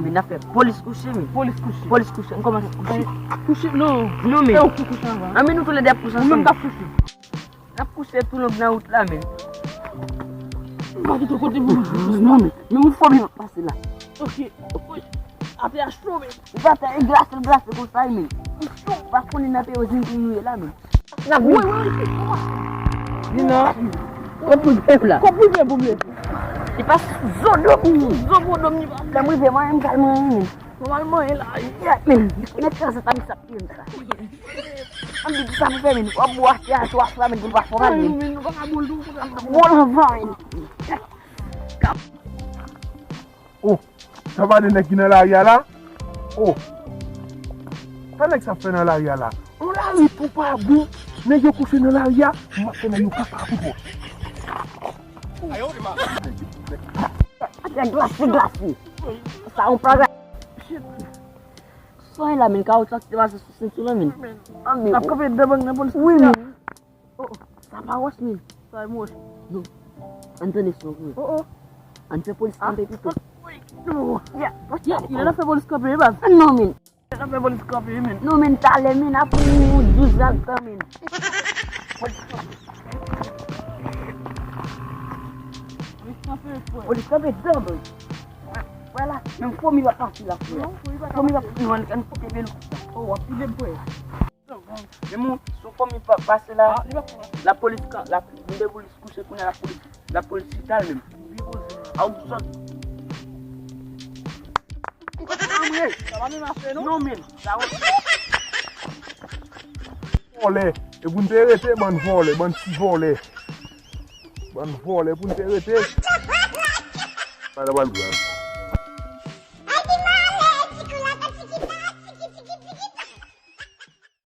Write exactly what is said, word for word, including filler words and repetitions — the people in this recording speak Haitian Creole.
N ap fè polis kouche, men. Polis kouche. Polis kouche. N kòmanse kouche. Kouche, non. Non, men. E ou ki kouche anvan? An, men nou toulède ap kouche ansanm. Ou menm k ap kouche. N ap kouche tou long nan wout la, men. M pa kite kote pou nou. Non, men. Men yon fòmi pase la. Ok. Atè a cho, men. Ou pa fè glase, glase konsa, men. Ou cho, ou pa konnen nan peyi Ozin pou nou ye la, men. N ap vin. Wi, wi, wi. Vin nan. Kòb pou l fè la. Kòb pou l fè pou m leve. Li pa zo dòm, zo gwo dòm li pa. Lè m rive, mwen, m kal mwen, men. Nòmalman, e la. Yeah, men. Nèg sa, se ta misap piye m sa. An di sa pou fè, men. W ap bwase a, sou ap la, men, pou l pa fò mal, men. Men, nou pa ka boule tou, pou l pa fò mal. Boule anvan, men. Oh, sa pa de nèg ki nan lari a la? Oh. Sa nèg sa ap fè nan lari a la? On lari tou pa bon. Nèg yo kouche nan lari a. M ap fè nèg yo kaka pou twò. Atè glase, glase. Sa yon pa. Soy la, men, kawoutchou ki te pase sou senti la, men. N ap kanpe devan nan polis. Wi, men. Oh, oh, sa pa wòch, men. Sa e wòch. Non. Ann tande son, wi. Oh, oh. Ann fè polis kanpe pito. Oh, oh. Ya, ya, ya, n ap fè polis kanpe, baz. Non, men. N ap fè polis kanpe, men. Non, men, talè, men, apre nou douz an tan, men. Polis kanpe. Polis kanpe, frè. Polis kanpe, dan, baz. Vwala, men fòmi pa pase la, frè. Non, fòmi pa pase. Fòmi pa pase, non, ann kite bèl. Oh, w ap pile, frè. Men moun, sou fòmi pa pase la, ah, li pa pran. Lapolis kan, la, moun de polis kouche kounye a, lapolis, lapolis chita l menm. A ou sòt. Sa pa menm afè, non? Non, men, sa ou. Vòlè, e pou n te rete, bann vòlè, bann ti vòlè. Bann vòlè, pou n te rete. Sa ta pral grav.